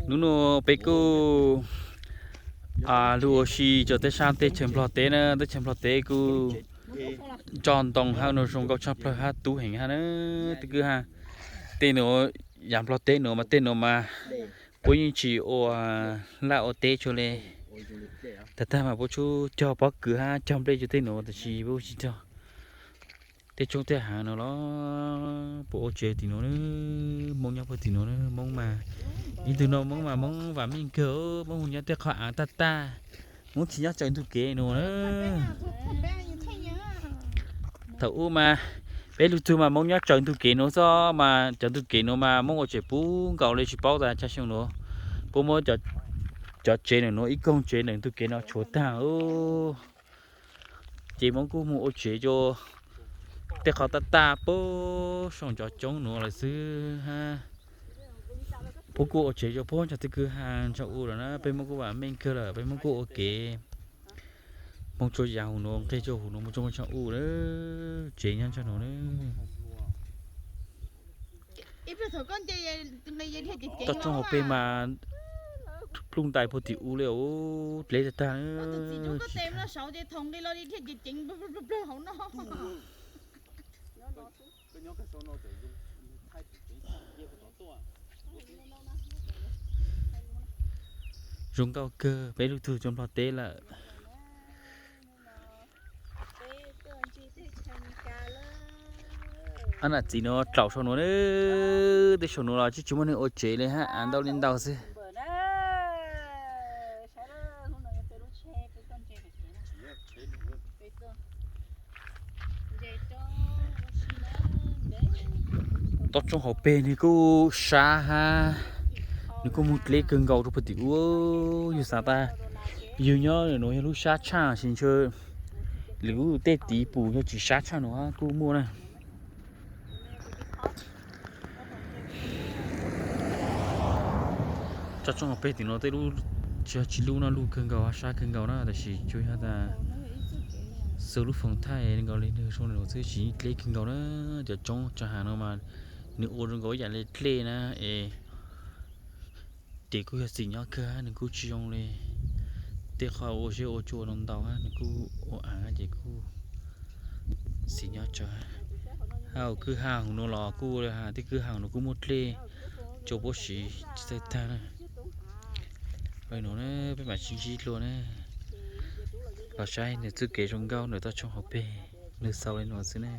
Hnub no peb kuj lug ua si rua teb sab teb chaws Nplog teb na, teb chaws Nplog teb kuj nroj ntoo hab nua zoo nkauj tshaj plawg hab tub heev hab na. Teb kwj ha, tej nuav yav Nplog teb nuav mas tej nuav mas puab yeej tsis ua laj ua teb tshua le. Tag tag mas puab tsuas cog pob kws hab cog nplej rua tej nuav tab sis puab tsis cog tej tshoob tej haav no los puab ua tsev tim nuav na. Moob nyob puag tim nuav na, Moob mas ib tug no Moob mas Moob vam meej kawg, Moob hu nyob tej qhov aav tag tag, Moob tsis nyob tsaws ntug kev nuav na. Thaum ub mas peb lug txug mas Moob nyob tsaws ntug kev nuav xwb mas cov ntug kev nuav mas Moob ua tsev puv nkaus le tsis paub tas tsawg xyoo nuav. Puab muab cov tsev ntawm nuav ib koog tsev ntawm ntug kev no tshuav tag. Ces Moob kuj moog ua tsev rua tej qhov tag tag puag saum cov coob nuav lawm xwb hab. Puab kuj ua tsev rua puag nrog tej kwj ha ntsa u lawm na, peb Moob kuj vam meej kawg lawm, peb Moob kuj ua kev moog tsua yaav huv nuav, nqeg tsua huv nuav, moog tsua moog tsua u lawm, tsev nyob nrog nuav na. Toj roob hauv peg mas pluj ntais puag tim u le, dleb tag tag. Zoo nkauj kawg, peb lug txug rua Nplog teb lawm. Ab nam txiv nuav tlaus saum nuav na, tej saum nuav los tsis tsis muaj neeg ua tsev le hab, av ntau li ntau xwb. Toj roob hauv peg nwg kuj sab hab, nwg kuj moog dleb kawg nkaus rua puag tim u. Yug xaav tas yug nyob nuav yog lub sab tshaj, sis ntshe lwm lub tej tiv pum yog tsis sab tshaj nuav hab kuj muaj na. Toj roob hauv peg tim nuav tej lub, tsis yog tsis lub no, lub kawg nkaus, sab kawg nkaus na, tab sis tsuas yog tas xwb lub foom thaij nkaus le nwg zoo li nuav xwb, tsis dleb kawg nkaus na. Cov roob tsua haav no mas nwg ua zoo nkaus ib yam le dlej na, es ces kuj yog xim nyob kawg, nwg kuj tsis zoo li tej qhov ua zeb ua tsua no ntau, nwg kuj ua aav ces kuj xim nyob tsawv. Hab kwj ha huv nuav los kuj ua le has, tej kwj ha huv nuav kuj muaj dlej rua puab siv tsis txawj tag na. Nuav peb mam sib ntsib dlua na, los saib nwg txuj kev zoo nkauj ntawm toj roob hauv peg, nwg xaus le nuav xwb na.